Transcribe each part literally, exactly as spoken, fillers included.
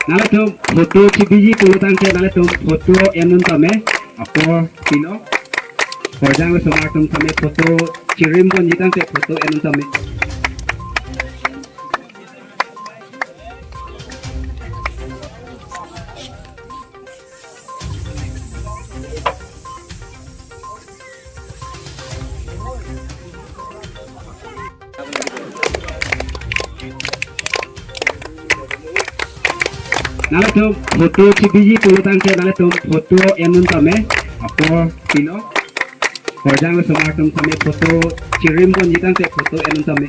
Nanglitum photo chibiji pulo tangte nanglitum photo en un tame, apor pilo. Horjang le somar atum tame photo chirim ponji tangte photo en un tame. Nanglitum photo chibiji pulo tangte nanglitum photo en un tame, apor pilo. Horjang le somar atum tame photo chirim ponji tangte photo en un tame.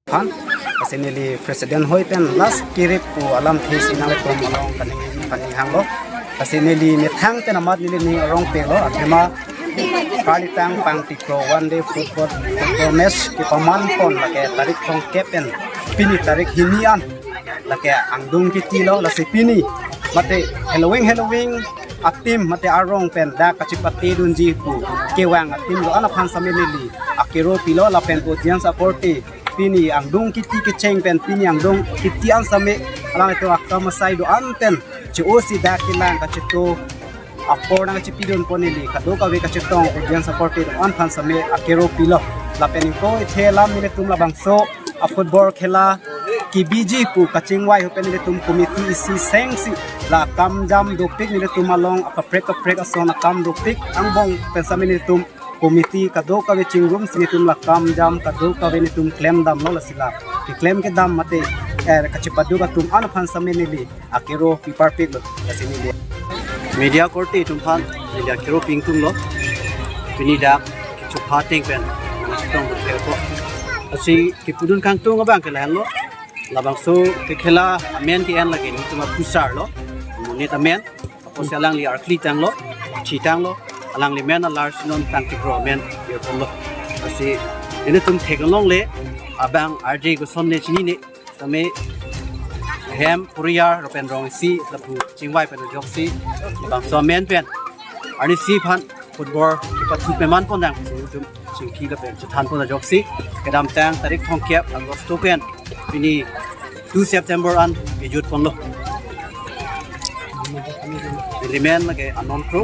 Aphan, lasi neli president hoi pen last kirip pu alamthe si nanglitum along kaningje kaningje hanglo. Lasi neli methang pen amat neli ning arong pelo, athema kalitang pangtikro one day football, football match kepaman pon lake tarik throngkep pen pini tarik hini an lake angdung kitilo, lasi pini mate heloving heloving a-team mate arong pen dak kachipate dunji pu kevang a-team do-an aphan same neli akero pilo lapen audience akorte pini angdung kiti kecheng pen pini angdung kiti an same alanglitum akam asai do-an pen che-o si dak kelang kacheto apor nangchipidun pon neli kadokave kachetong audience akorte do-an aphan same akero pilo. Lapen ingkoi the alam nelitum labangso a-football khela kebiji pu kachingvai ho pen nelitum committee isi seng si la akam jam dopik, nelitum along akaprek kaprek ason akam dopik angbong pen same nelitum committee kadokave chingrum si nelitum la akam jam kadokave nelitum klem damlo, lasi la keklem kedam mate, eh, kachipaduk atum an aphan same neli akero piparpiklo, lasi neli media korte atum aphan neli akero pi ingtunglo. Pini dak kechupha ateng pen nangchetong dun pherpo. Lasi kepudun kangtung abang ke lahenlo. Labangso kekhela amen ke-en lake nelitum apusar lo. Monit amen. Apotsi alangli arkli tanglo, thi tanglo, alangli men alar si non tangtikro amen irponlo. Lasi nelitum theklongle abang R J koson ne chinine, same hem puriar lapen rong isi lapu chingvai pen ajoksi bangso amen pen arnisi aphan football kepathu peman pondang nelitum chingki lapen chethan pon ajoksi kedamtang tarik throngkep August pen pini two September an pejut ponlo. Neli men lake Anon Kro.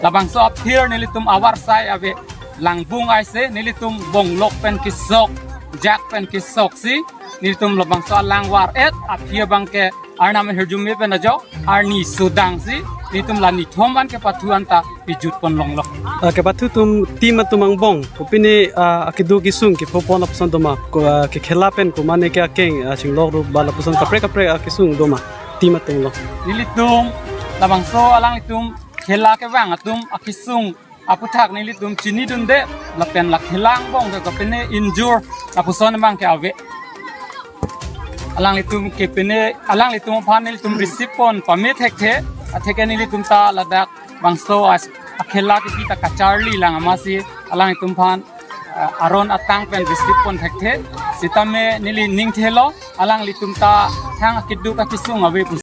Labangso aphir nelitum avarsai ave langbung aise nelitum bonglok pen kesok, jak pen kesok si nelitum labangso alangvar et aphir abang ke Arnam ahirjume pen ajok arni sodang si nelitum la nithom an kepathu anta pejut pon longlo. Ah, kepathu atum team atum angbong kopine, ah, akedo kesung kepho pon lapuson doma, ko, ah, kekhela pen komane ke akeng, ah, chinglok rup ba lapuson kaprek kaprek, ah, kesung doma team atum lo. Nelitum labangso alanglitum khela kevang atum akesung aputhak nelitum chinidunde lapen la khela angbong ke kopine injure lapuson abang ke ave. Alanglitum kepine alanglitum aphan nelitum receive pon pame thekthe, atheke nelitum ta ladak bangso as-, akhela kepi ta kacharli lang amatsi alanglitum aphan, ah, aron atang pen receive pon thekthe. Sitame neli ning thelo alanglitum ta thang akeduk akesung ave pu